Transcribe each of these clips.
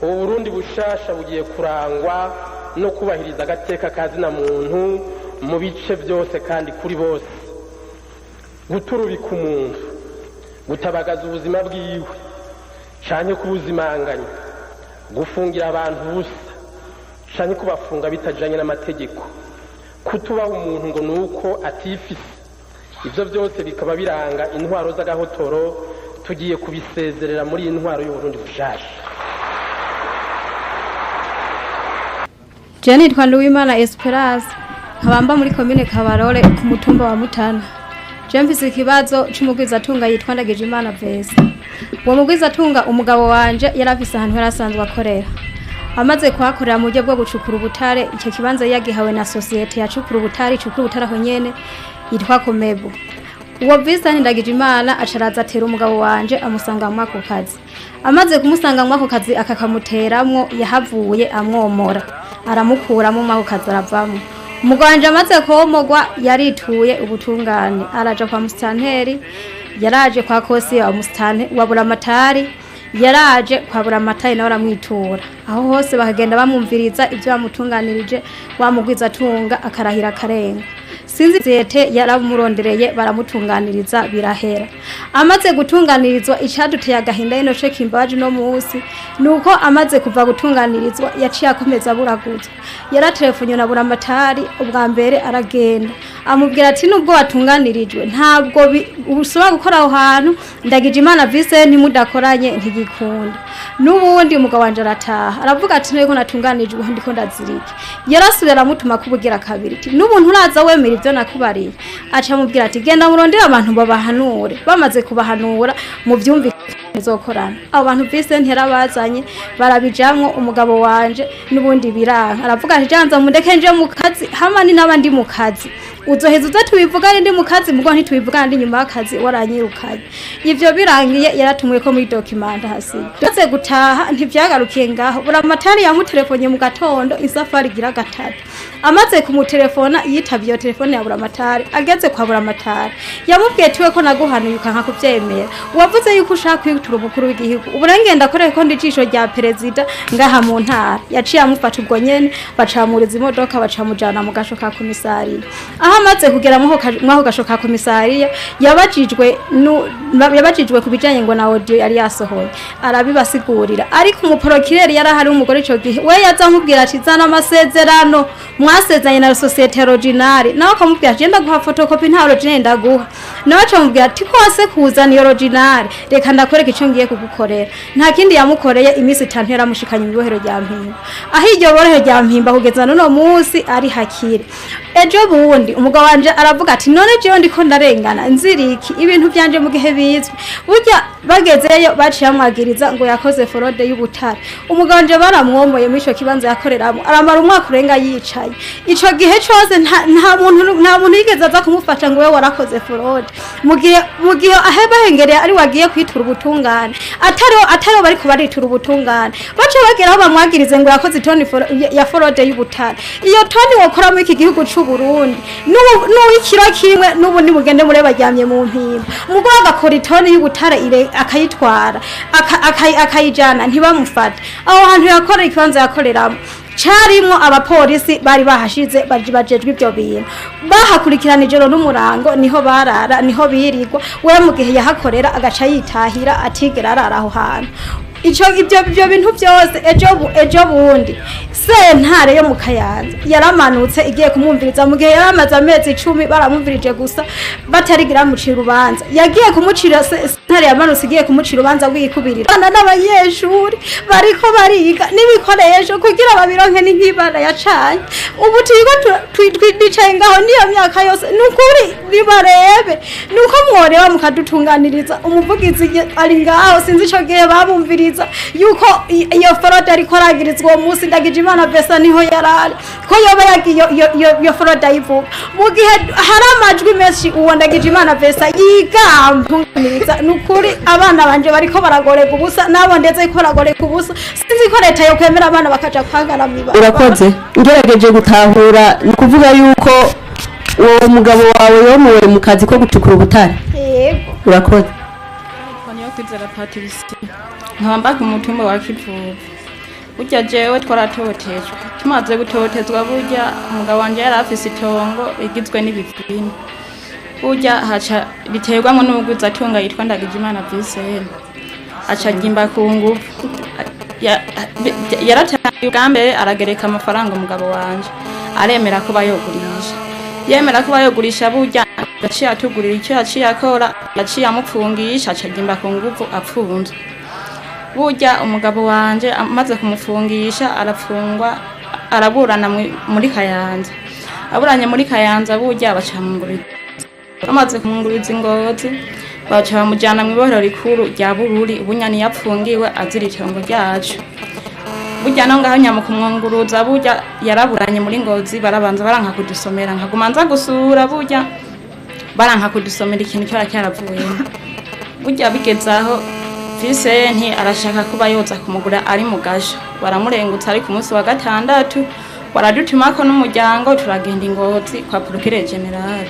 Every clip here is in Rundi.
Ubu Burundi bushasha bugiye kurangwa no kubahiriza agateka ka zina muntu mu bice byose kandi kuri bose. Guturubika umuntu, gutabagaza ubuzima bwiwe canke kubuzimanganya, gufungira abantu ubusa canke kubafunga bitajanye n'amategeko, kutubaha umuntu ngo nuko atifise, ivyo byose bikaba biranga intwaro z'agahotoro. Tugiye kubisezerera muri iyi ntwaro y'Uburundi bushasha. Je nitwa Nduwimana Esperance, nkaba muri komine Kabarore ku mutumba wa Mutana. Je mfise ikibazo c'umugwizatunga yitwa Ndagijimana Vesa. Uwo mugwizatunga, umugabo wanje yarafise ahantu yari asanzwe akorera. Amaze kuhakorera mu buryo bwo gucukura ubutare, icyo kibanza yagihawe na sosiyete yacukura ubutare, icukura ubutare aho nyene, yitwa Komebu. Uwo Vesa Ndagijimana acaraza atera umugabo wanje, amusanga mu ako kazi. Amaze kumusanga mu ako kazi akakamuteramwo, yahavuye amwomora, aramukuramo mu ako kazi, aravamo. Umugabo wanje amaze komogwa yarituye ubutungane, araja kwa musitanteri, yaraje kwa kosi wa musitante wa Buramatari, yaraje kwa Buramatari nawe aramwitura. Aho hose bakagenda bamwumviriza ibyo bamutunganirije, wamugwiza atunga akarahira akarenga. Sinzi zete yaramurondereye, baramutunganiriza, birahera. Amaze gutunganirizwa, icaduteye agahinda ino ceki imbabaji no musi nuko amaze kuva gutunganirizwa yaciye akomeza aburaguzwa. Yaratelefonye na Buramatari ubwa mbere, aragenda amubwira ati: "Nubwo watunganirijwe, ntabwo ushobora gukora aho hantu, Ndagijimana Vincent ntimudakoranye, ntigikunda." N'ubundi umugabo wanje arataha, aravuga ati: "Nteko natunganirijwe, ndiko ndazirike." Yarasubira aramutuma kubugira kabiri ati: "N'ubuntu uraza wemera ibyo nakubariye?" Aca amubwira ati: "Genda murondere abantu babahanure, bamaze kubahanura mu byumvikane zokorana." Abo bantu Vincent yarabazanye, barabijamwo. Umugabo wanje n'ubundi biranga, aravuga ati: "Janza mundeke nje mu kazi, hama ni n'abandi mu kazi, uzoheza uze tubivugane ndi mu kazi, mugo ntitubivugane ndi nyuma y'akazi waranyirukanye." Ivyo birangiye yaratumwe ko muri document hasi. Maze gutaha, ntivyagarukiye ngaho. Buramatari yamutelefone mu gatondo isafari igira gatatu. Amaze kumutelefona, yitavye iyo telefone ya Buramatari. Ageze kwa Buramatari yamubwiye tiwe: "Ko naguhanuye ukanka kuvyemera, wavuze yuko ushaka kwitura umukuru w'igihugu, ubu ngenda koreye ko ndi ijisho rya perezida ngaha mu ntara." Yaciye amufata ubwo nyene, bacamuriza imodoka, bacamujana mu gasho ka komisariya. Aho amaze kugera mw'ako gasho ka komisariya, yabajijwe ku bijanye ngo na audio yari yasohoye, arabibasigurira. Ariko umuprocureur yari ahari w'umugore ico gihe, we yaza amubwira ati: "Zana amasezerano mwasezeranye na société originale." Nawe akamubwira ati: "Genda guha photocopie, nta original ndaguha." Nawe acamubwira ati: "Kose kuzana iyo original, reka ndakwereka ico ngiye kugukorera." Nta kindi yamukoreye, iminsi 5 yaramushikanye mu ibohero rya Mpimba. Aho iryo bohero rya Mpimba kugeza n'uno munsi ari hakiri. Ejo bundi umugabo wanje aravuga ati: "None jewe ndiko ndarengana nziriki ibintu byanje mu gihe bizwi?" Burya bagezeyo baciye bamwagiriza ngo yakoze fraude y'ubutare. Umugabo wanje baramwomoye muri ico kibanza yakoreramo, aramara umwaka urenga yicaye. Ico gihe cose nta muntu yigeze aza kumufasha ngo we warakoze fraude, mu gihe ahe bahengereye ari wagiye kwitura ubutungane, atariho bariko baritura ubutungane. Bace bageraho bamwagirize ngo yakoze itoni ya fraude y'ubutare. Iyo toni wokora muri iki gihugu c'u Burundi n'uw'ikiro kimwe, n'ubu nimugende mure baryamye mu Mpimba. Umugore agakora itoni y'ubutare akayitwara, akayijana, ntibamufate. Aho hantu yakorera, ikibanza yakoreramo carimwo abapolisi bari bahashize bajejwe ivyo bintu, bahakurikirana ijoro n'umurango, niho barara, niho birirwa. We mu gihe yahakorera agaca yitahira, atigera arara aho hantu. Ico ibyo bintu byose, ejo bundi sentare yo mu Kayanza yaramanutse igiye kumwumviriza, mu gihe yaramaze amezi 10 baramwumvirije gusa, batarigira bamucira urubanza. Yagiye kumucira, sentare yamanutse igiye kumucira urubanza rw'ikubirira. Abana n'abanyeshuri bariko bariga, n'ibikoresho kugira babironke ni nk'ibara yacanye. Ubu turiko twicaye ngaho niyo myaka yose. Nukuri nibarebe nuko mworeba mukadutunganiriza. Umuvugizi ari ngaho, sinzi ico gihe bamumviriza yuko iyo fraude ariko aragirizwa uwo munsi, Ndagijimana Vesa niho yarari, ko yoba yagiye iyo fraude ayivuga, mu gihe hari amajwi menshi uwo Ndagijimana Vesa yigamba. Nukuri abana banje bariko baragorega ubusa, nabo ndetse ko baragorega ubusa. Sinzi ko leta yo kwemera abana bakaja kwangara mw'ibarabara. Urakoze. Ngerageje gutahura, ni ukuvuga yuko uwo mugabo wawe yomowe mu kazi ko gucukura ubutare? Yego. Urakoze. Niyo Kwizera Patricie, nkaba mbaga umutumba wa Kivuvu. Burya jewe twaratotejwe, tumaze gutotezwa burya umugabo wanje yari afise itongo rigizwe n'ibivini, burya haca biterwamwo n'umugwizatunga yitwa Ndagijimana Vincent, aca agimba ku nguvu. Yaratangiye ubwa mbere aragereka amafaranga, umugabo wanje aremera ko bayogurisha, yemera ko bayogurisha. Burya yaciye atugurira icyo yaciye akora, yaciye amupfungisha, aca agimba ku nguvu apfunzwe. Burya umugabo wanje amaze kumufungisha arafungwa, araburana muri Kayanza, aburanye muri Kayanza burya bacamunguriza, bamaze kumunguriza ingozi baca bamujyana mu ibohero rikuru rya Bururi. Ubunyani yapfungiwe azira itongo ryacu. Burya no ngaho nyamukumwunguruza, burya yaraburanye muri Ngozi, barabanza baranka kudusomera, nkaguma nza gusura, burya baranka kudusomera ikintu cyara cyaravuyemo. Burya bigeze aho Visenti arashaka kuba yoza kumugura ari mu gasho, baramurengutsa. Ari ku munsi wa gatandatu baradutumako n'umuryango, turagenda ingozi kwa procureur général.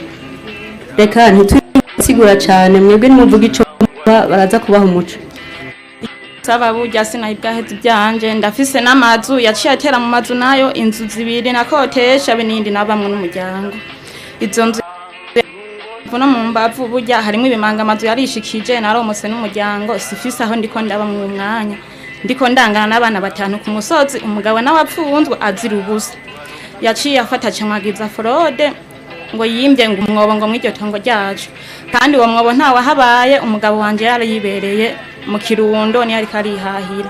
Reka ntitwisigura cyane, mwebwe nimuvuga ico baraza kubaha umuco. Saba burya sinahibwaheze ibyanje, ndafise n'amazu yaciye atera mu mazu nayo, inzu zibiri nakotesha be n'iyindi nabamwe n'umuryango. Izo nzu no mu mbavu burya harimo ibimanga, amazu yarishikije, naromotse n'umuryango, sifise aho ndiko ndaba mu mwanya ndiko ndangana n'abana batanu ku musozi, umugabo nawe apfunzwe azira ubusa. Yaciye afata camwagiza fraude ngo yimbye ngo umwobo ngo mw'iryo tongo ryacu, kandi uwo mwobo ntawahabaye. Umugabo wanje yarayibereye mu Kirundo niyo ariko arihahira,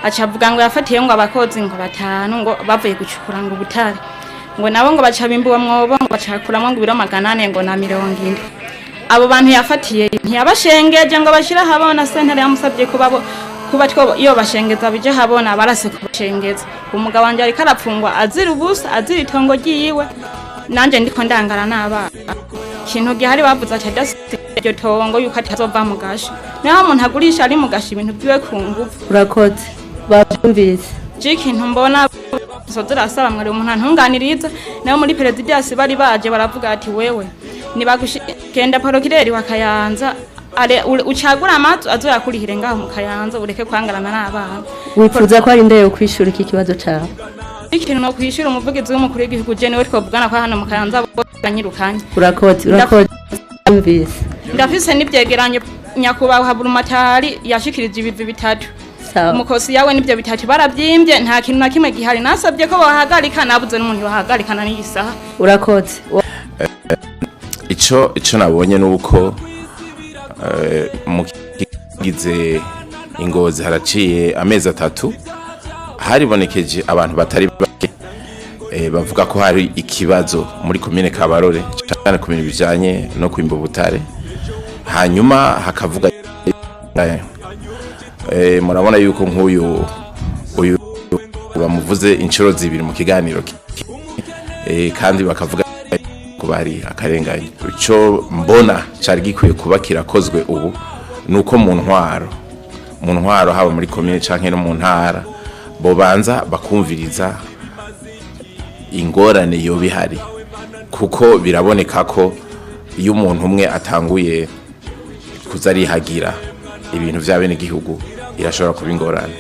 aca avuga ngo yafatiye ngo abakozi ngo batanu ngo bavuye gucukura ngo ubutare, ngo nabo ngo baca bimba uwo mwobo, ngo bacakuramwo ngo ibiro 440. Abo bantu yafatiye ntiyabashengeje ngo bashire ahabona. Sentare yamusabye kuba kuba two iyo bashengeza bije habona, barase kubashengeza. Umugabo wanje ariko arapfungwa azira ubusa, azira itongo ryiwe, nanje ndiko ndangara n'abana. Ikintu gihari bavuze ati adasize iryo tongo yuko atazova mu gasho, niho umuntu agurisha ari mu gasho ibintu byiwe ku nguvu. Urakoze, babyumvise. Je ikintu mbona sozirasaba mwari umuntu antunganiriza. Nayo muri perezidansi bari baje baravuga ati wewe nibagushikenda porokireri wa Kayanza are ucagura amazu azoyakurihire ngaho mu Kayanza, ureke kwangarana n'abana. Wifuza ko ari ndeyo kwishura iki kibazo cawe? Ikintu no kwishura umuvugizi w'umukuru w'igihugu, je niwe twovugana, kwa hano mu Kayanza banyirukanye. Urakoze, urakoze, babyumvise. Ndafise n'ivyegeranyo nyakubahwa Burumatari yashikirije ibivi bitatu. Sawa. Umukosi yawe n'ibyo bitatu barabyimbye, nta kintu na kimwe gihari. Nasabye ko bahagarika, nabuze n'umuntu bahagarikana n'iyi saha. Urakoze. Ico nabonye nuko mu kigize ingozi haraciye amezi 3 haribonekeje abantu batari bake bavuga ko hari ikibazo muri komine Kabarore cyane ku bintu bijanye no kwimba ubutare, hanyuma hakavuga murabona yuko nk'uyu uyu bamuvuze inshuro zibiri mu kiganiro kandi bakavuga ko bari akarengane. Ico mbona cari gikwiye kuba kirakozwe ubu nuko mu ntwaro haba muri komine canke no mu ntara bobanza bakumviriza ingorane yo bihari, kuko biraboneka ko iyo umuntu umwe atanguye kuzarihagira ibintu vya bene gihugu irashobora kuba ingorane.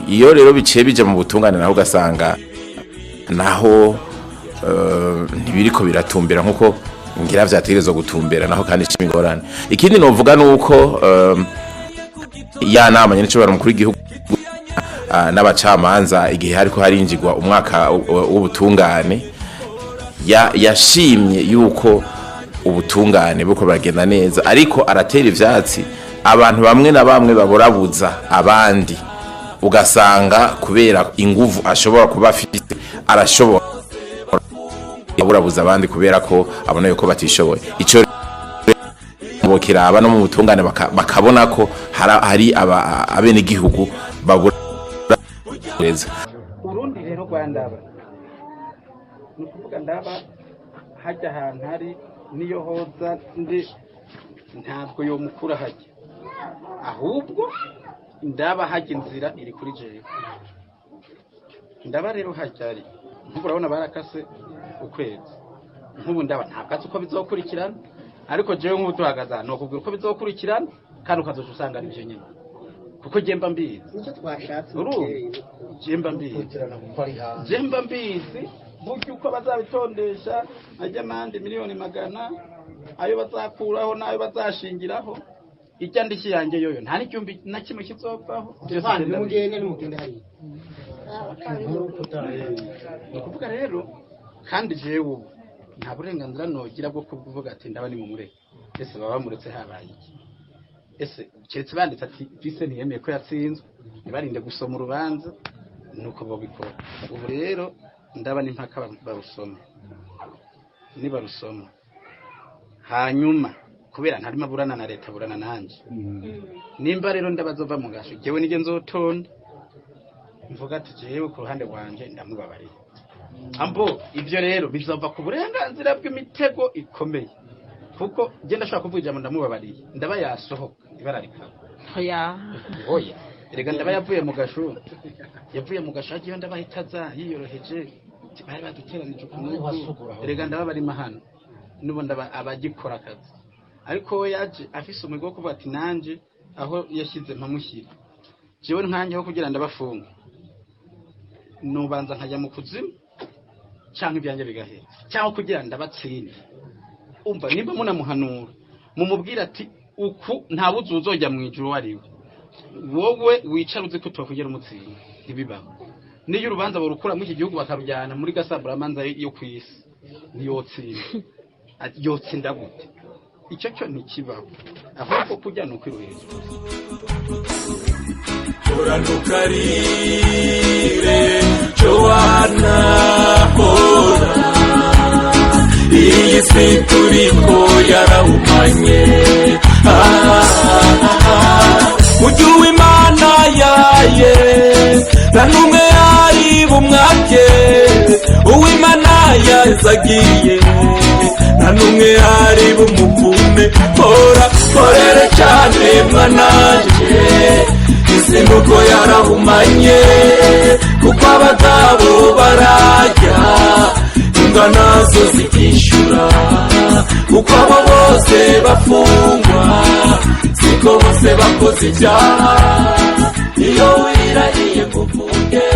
Iyo rero biciye bija mu butungane naho ugasanga naho ntibiriko biratumbera nkuko ngira vyategerezwa gutumbera, naho kandi cimi ingorane. Ikindi novuga nuko ya nama nyene cyo mukuru w'igihugu n'abacamanza igihe hariko harinjirwa umwaka w'ubutungane yashimye yuko ubutungane buko baragenda neza, ariko aratera ivyatsi abantu bamwe na bamwe baborabuza abandi, ugasanga kubera inguvu ashobora kuba afite arashobora aburabuza abandi kubera ko abona yuko batishoboye. Ico bokiraba no mu butungane bakabona ko hari abene gihugu babura. Urundi rero rwandaba ni ukuvuga ndaba hajya ahantu hari niyo hoza ndi ntabwo yomukura hajya, ahubwo ndaba hajya inzira iri kuri jewe. Ndaba rero hajya ari nk'ubu urabona barakase ukwezi, nk'ubu ndaba ntabwo azi uko bizokurikirana, ariko jewe nk'ubu duhagaze aha nokubwira uko bizokurikirana kandi ukazoca usanga ari byo nyine. Kuko jemba mbizi. Nicyo twashatse. Urumva jemba mbizi, jemba mbizi burya uko bazabitondesha ajya amande 100 miliyoni ayo bazakuraho n'ayo bazashingiraho, ijya ndishyi yanjye yoyo nta n'igihumbi na kimwe kizovaho. Byose Bana, ndabizi. Nimugende, nimugende hariya. Ni ukuvuga rero kandi jewe ubu nta burenganzira nogira bwo kuvuga ati ndaba ni mumureke. Ese baba bamuretse habaye iki? Ese keretse banditse ati vise ntiyemeye ko yatsinzwe, ntibarinde gusoma urubanza, nuko babikora. Ubu rero ndaba n'impaka barusome, nibarusoma hanyuma, kubera ntarimo aburana na leta, aburana nanjye. Nimba rero ndabazova mu gasho, jewe nige nzotonda mvuga ati jewe ku ruhande rwanje ndamubabariye. Ambo ibyo rero bizava ku burenganzira bw'imitego ikomeye, kuko njye ndashobora kuvuga ijambo ndamubabariye, ndaba yasohoka ibara rikaba. Oya. Oya, erega ndaba yavuye mu gasho, yavuye mu gasho agiye, ndabahitaza yiyoroheje. Bari baduteranije ukuntu, erega ndaba barimo hano n'ubu ndaba abagikora akazi, ariko we yaje afise umuhigo wo kuvuga ati nanje aho yashyize mpamushyira. Jewe nkanjye ho kugira ndabafunga, nubanza nkajya mu kuzimu cyangwa ibyanjye bigahera, cyangwa kugira ndabatsinde. Umva, nimba munamuhanura, mumubwira ati uku nta buzi uzojya mu ijuru uwo ari we. Wowe wicara uzi ko utokugera umutsinda, ntibibaho. Niyo urubanza barukura muri iki gihugu bakarujyana muri gasamburamanza yo ku isi, ntiyotsinda. Ati, yotsinda gute? Icyo cyo ntikibaho, ahubwo kujya ni ukwiruhiriza. Uranukarire Joana, hora iyi si turiko yarahumanye. Ujya uw'Imana yaye, nta n'umwe yari bumwake. Uw'Imana yazagiye, nta n'umwe yari bumukume. Hora horere cyane mwananje, isi nuko yarahumanye, kuko abagabo barajya, imbwa nazo zikishyura, kuko abo bose bafungwa siko bose bakoze ibyaha. Iyo wirariye ngo ufunge.